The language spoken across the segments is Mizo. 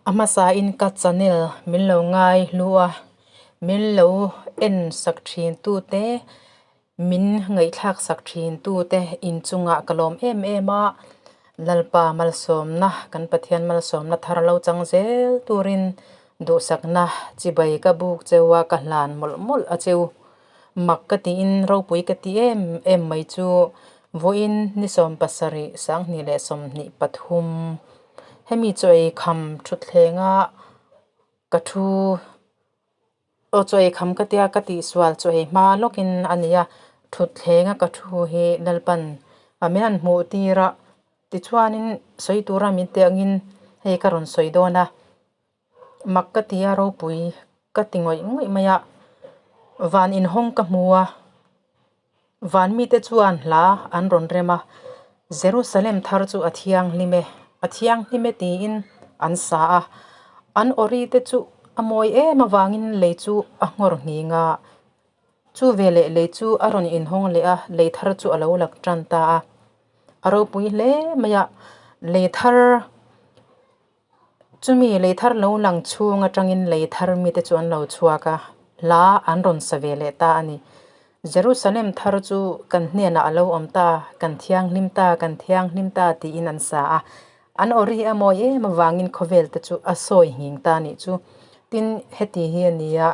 A hmasain ka channel min lo ngai hlu a, min lo en sak thin tute, min ngaihthlak sak thin tute inchungah ka lawm em em a, Lalpa malsawmna kan Pathian malsawmna thar lo chang zel turin duhsakna chibai ka buk cheu a, ka hlan mawlh mawlh a cheu. Mak ka tiin ropui ka ti em em mai chu vawiin ni 70 2023 hemi chaw ei kham thutthleng a ka thu aw chaw ei kham ka tia ka tihsual chaw ei hma lawkin a ni a thutthleng a ka thu hi Lalpan a min han hmuh tir a tichuanin sawi tura min tih angin hei ka rawn sawi dawn a. Mak ka ti a ropui ka ti ngawih ngawih mai a, van inhawng ka hmu a, van mite chuan hla an rawn rem a, Jerusalem thar chu a thianghlim e, a thianghlim e tiin an sa a, an awri te chu a mawi em avangin lei chu a nghawr nghing a, chu veleh lei chu a rawn inhawng leh a, lei thar chu a lo lak tan ta a, a ropui hle mai a, lei thar. Chumi lei thar lo lang chhung atangin lei thar mite chu an lo chhuak a, hla an rawn sa ve leh ta a ni. Jerusalem thar chu kan hnenah a lo awm ta, kan thianghlim ta, kan thianghlim ta tiin an sa a. An awri a mawi em avangin khawvel te chu a sawi nghing ta a nih chu. Tin, heti hi a ni a,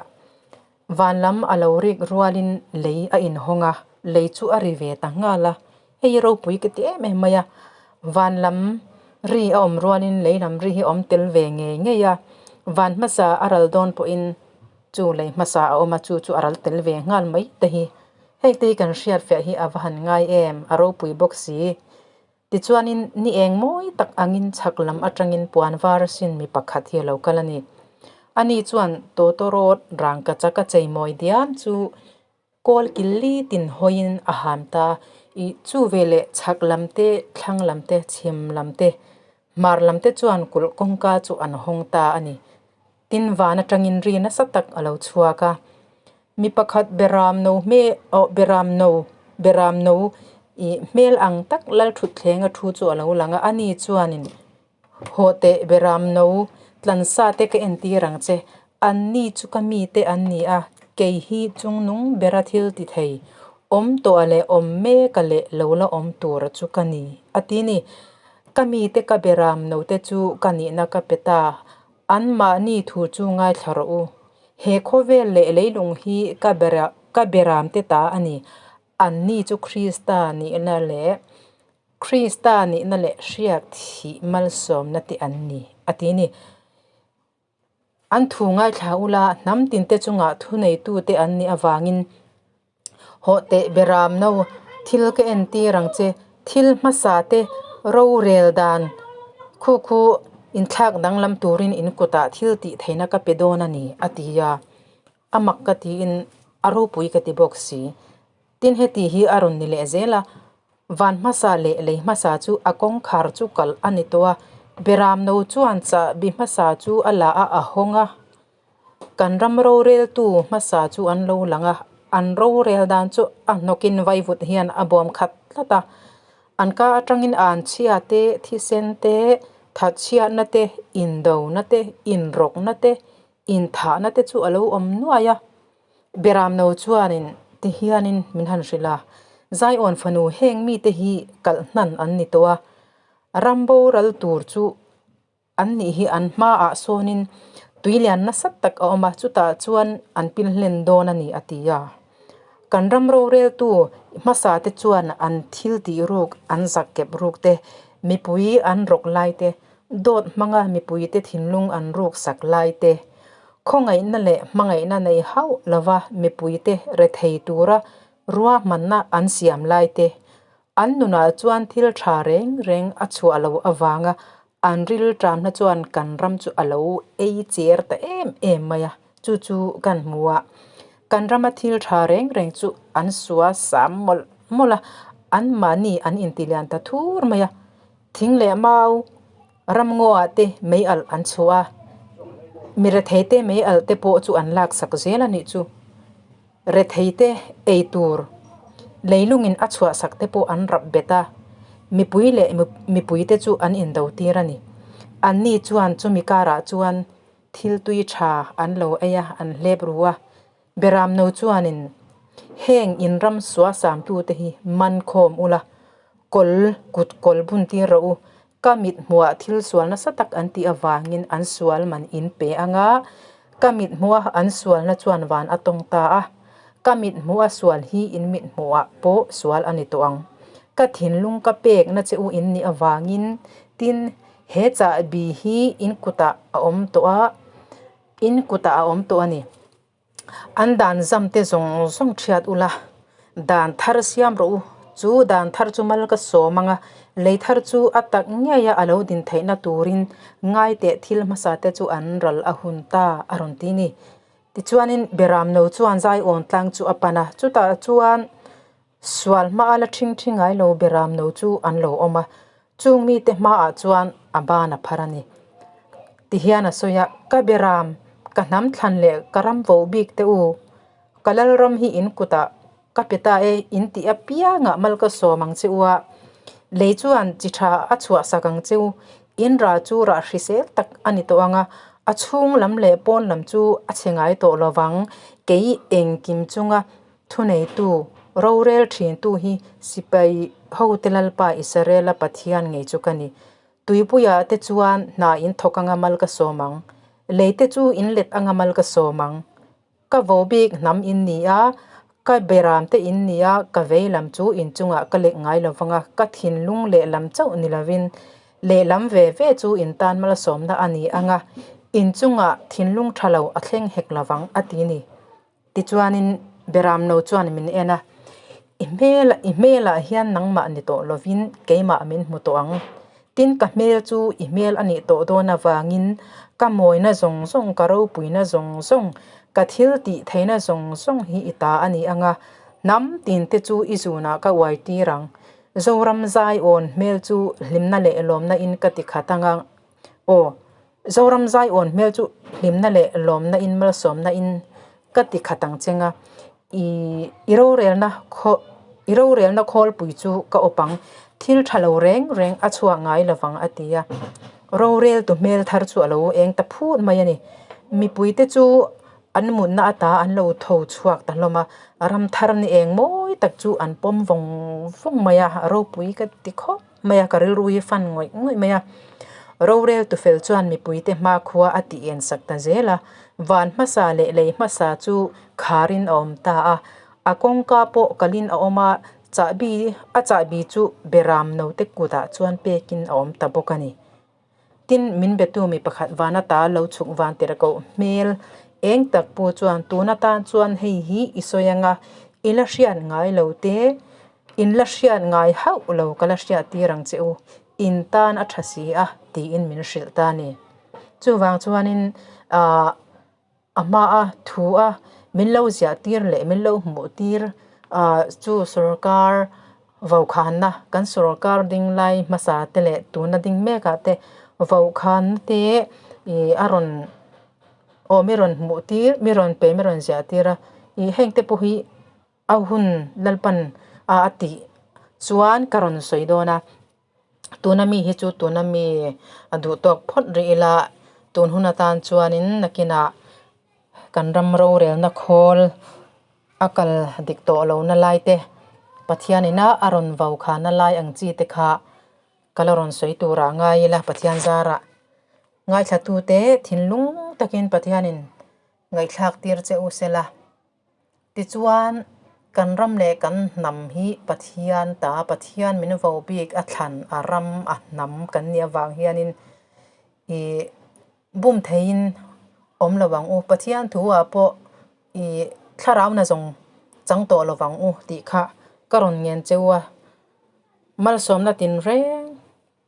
van lam a lo rik rualin lei a inhawng a, lei chu a ri ve ta nghal a. Hei ropui ka ti em em mai a, van lam ri a awm rualin lei lam ri hi a awm tel ve ngei ngei a, van hmasa a ral dawn pawhin chu lei hmasa a awm a chu chu a ral tel ve nghal mai te hi. Hei te hi kan hriat fiah hi a va han ngai em, a ropui bawk si. Tichuanin ni eng mawi tak angin chhak lam atangin puan var sin mi pakhat hi a lo kal a ni. Ani chuan tawtawrawt rangkachak a cheimawi diam chu Kawl kil li tin hawiin a ham ta i chu veleh chhak lam te, thlang lam te, chhim lam te, hmar lam te chuan kulh kawngka chu an hawng ta a ni. Tin van atangin ri nasa tak a lo chhuak a. Mi pakhat beram no hme aw beram no beram no i hmel ang tak lalthutthleng a thu chu a lo lang a, ani chuanin Haw teh beram no tlansa te ka entir ang che, anni chu ka mite an ni a, kei hi chungnung bera thil ti thei, awm tawh leh awm mek a leh lo la awm tura chu ka ni, a ti ni. Ka mite ka beram no te chu ka nihna ka pe ta, anmahni thu chu ngaithla rawh u. He khawvel leh leilung hi ka ka beram te ta a ni, anni chu Krista nihna leh Krista nihna leh hriat thih malsawmna te an ni, a ti ni. An thu ngaithla ula, hnam tinte chungah thuneitute an nih avangin hawh teh beram no, thil ka entir ang che, thil hmasa te rorel dan khu khu inthlak danglam turin in kutah thil tih theihna ka pe dawn a ni, a ti a. A mak ka tiin a ropui ka ti bawk si. Tin heti hi a rawn ni leh zel a, van hmasa leh lei hmasa chu a kawngkhar chu kalh a ni tawh a, Beram no chuan chahbi hmasa chu a la a, a hawng a. Kan ram roreltu hmasa chu an lo lang a, an rorel dan chu a hnawkin vaivut hian a bawm khat tlat a. An ka atangin anchhia te, thisen te, thatchhiatna te, indona te, inrawkna te, Inthahna te chu a lo awm nuai a, Beramno chuanin ti hianin min han hrilh a, Zion fanu heng mite hi kalh hnan an ni tawh a, ram boral tur chu an nih hi an hmaah sawnin tui lian nasa tak a awm a, chutah chuan an pil hlen dawn a ni a ti a. Kan ram roreltu hmasa te chuan an thil tih ruk an zak kep ruk te, mipui an rawk lai te, Dawt hmanga mipuite thinlung an ruk sak lai te, khawngaihna leh hmangaihna nei hauh lova mipuite rethei tura ruahmanna an siam lai te, an nunah chuan thil tha reng reng a chhuah lo avanga an rilṭamna chuan kan ram chu a lo ei cher ta em em mai a, chu chu kan hmu a. Kan rama thil tha reng reng chu an sua sam mawlh mawlh a, anmahni an intilian ta thur mai a. Thing leh mau ramngaw ah te mei alh an chhuah a, mi rethei te mei alh te pawh chu an lak sak zel a nih chu. Rethei te ei tur leilungin a chhuah sak te pawh an rap bet a, mipui leh mipui te chu an indo tir a ni. Anni chuan chumi karah chuan thil tui tha an lo ei a, an hlep ru a. Beramno chuanin heng in ram suasamtute hi man khawm ula, kawl kut kawl bun tir rawh u. Ka mit hmuah thil sual nasa tak an tih avangin an sual man in pe ang a, ka mit hmuha an sualna chuan van a tawng ta a, ka mit hmuha sual hi in mit hmuhah pawh sual a ni tawh ang. Ka thinlung ka pekna che u in nih avangin tin he chahbi hi in kutah a awm tawh a, in kutah a awm tawh a ni. An dan zam te zawng zawng thiat ula, dan thar siam rawh u. Chu dan thar chu mal ka sawm ang a, lei thar chu a tak ngei a a lo din theihna turin ngai teh thil hmasa te chu an ral a hun ta a rawn ti ni. Tichuanin Beramno chuan Zaiawn tlang chu a pan a, chutah chuan sual hmaa la ṭhing ṭhi ngai lo Beramno chu an lo awm a, chung mite hmaah chuan a ban a phar a ni. Tihian a sawi a, Ka Beram, ka hnam thlan leh ka ram vo bik te u, ka Lalram hi in kutah ka pe ta e, in tih apiangah mal ka sawm ang che u a, lei chuan chi tha a chhuahsak ang che u, in rah chu rah hrisel tak a ni tawh ang a, a chhung lam leh pawn lam chu a chhe ngai tawh lo vang, kei engkim chunga Thuneitu, rorel thintu hi sipai hote Lalpa Israela Pathian ngei chu ka ni. Tuipuiah te chuan hna in thawk anga mal ka sawm ang. Lei te chu in let anga mal ka sawm ang. Ka vo bik hnam in ni a, ka beram te in ni a, ka vei lam chu in chungah ka lek ngai lo vang a, ka thinlung lehlam chauh ni lovin lehlam ve ve chu in tan malsawmna a ni anga, in chungah thinlung tha lo a thleng hek lo vang a ti ni. Tichuanin Beramno chuan min en a, I hmel i hmelah hian nangmah ni tawh lovin keimah min hmu tawh ang. Tin ka hmel chu i hmel a nih tawh dawn avangin ka mawina zawng zawng, ka ropuina zawng zawng, ka thil tih theihna zawng zawng hi i ta a ni ang a, hnam tinte chu i zunah ka uai tir ang. Zoram zaiawn hmel chu hlimna leh lawmna in ka ti khat ang a, aw. Zoram zaiawn hmel chu hlimna leh lawmna in malsawmna in ka ti khat ang cheng a, i i rorelna khaw i rorelna khawlpui chu ka awp ang, thil tha lo reng reng a chhuak ngai lovang a ti a, roreltu hmel thar chu a lo eng ta phut mai a ni. Mipuite chu an mutna ata an lo tho chhuak ta hlawm a, ram thar ni eng mawi tak chu an pawm vawng vawng mai a, ropui ka ti khawp. mai a, ka rilru hi fan ngawih ngawih mai a. Rorel tufel chuan mipuite hmakhua a tih en sak ta zel a, van hmasa leh lei hmasa chu kharin a awm ta a, a kawngka pawh kalin a awm a, chahbi a chahbi chu beram note kutah chuan pekin a awm ta bawk a ni. Tin, min betu mi pakhat van ata lo chhuk van tir koh hmel eng tak pawh chuan tun atan chuan hei hi i sawi ang a, i la hriat ngai lo te, in la hriat ngai hauh lo ka la hriat tir ang che u, in tan a tha si a tiin min hrilh ta a ni. Chuvang chuanin ah A hmaa thu a min lo ziah tir leh min lo hmuh tir ah chu sorkar vaukhana kan sorkar ding lai hmasa te leh tuna ding mek ah te vaukhana te ih a rawn aw mi rawn hmuh tir mi rawn pe mi rawn ziah tir a ih heng te pawh hi a hun Lalpan a a tih chuan ka rawn sawi dawn a. Tuna mi hi chu tuna mi a duh tawk phawt rih ila tun hun atan chuanin nakinah kan ram rorelna khawl a kal dik tawh lohna lai te Pathianina a rawn vau khana lai ang chi te kha ka la rawn sawi turah ngai ila Pathian zarah ngaithlatute thinlung takin Pathianin ngaihthlak tir che u sela. Tichuan, kan ram leh kan hnam hi Pathian ta, Pathian min vo bik a thlan, a ram, a hnam kan nih avang hianin ih bum theihin awm lo ang u. Pathian thu ah pawh ih thlarau na zawng chang tawh lo vang u tih kha ka rawn ngen cheu a. Malsawmna tinreng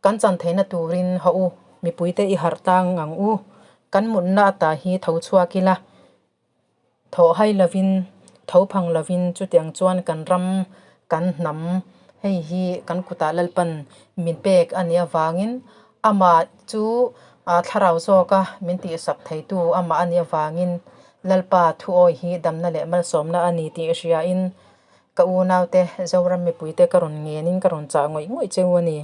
Kan chan theihna turin haw u, mipuite i harh tang ang u. Kan mutna ata hi tho chhuak ila, thaw hai lovin, tho phang lovin chutiang chuan kan ram, kan hnam, hei hi kan kutah Lalpan min pek a nih avangin amah chu thlarau zawka min tihsak theitu amah a nih avangin Lalpa thuawi hi damna leh malsawmna a ni tih hriain ka unaute Zoram mipuite ka rawn ngenin ka rawn chah ngawih ngawih cheu a ni.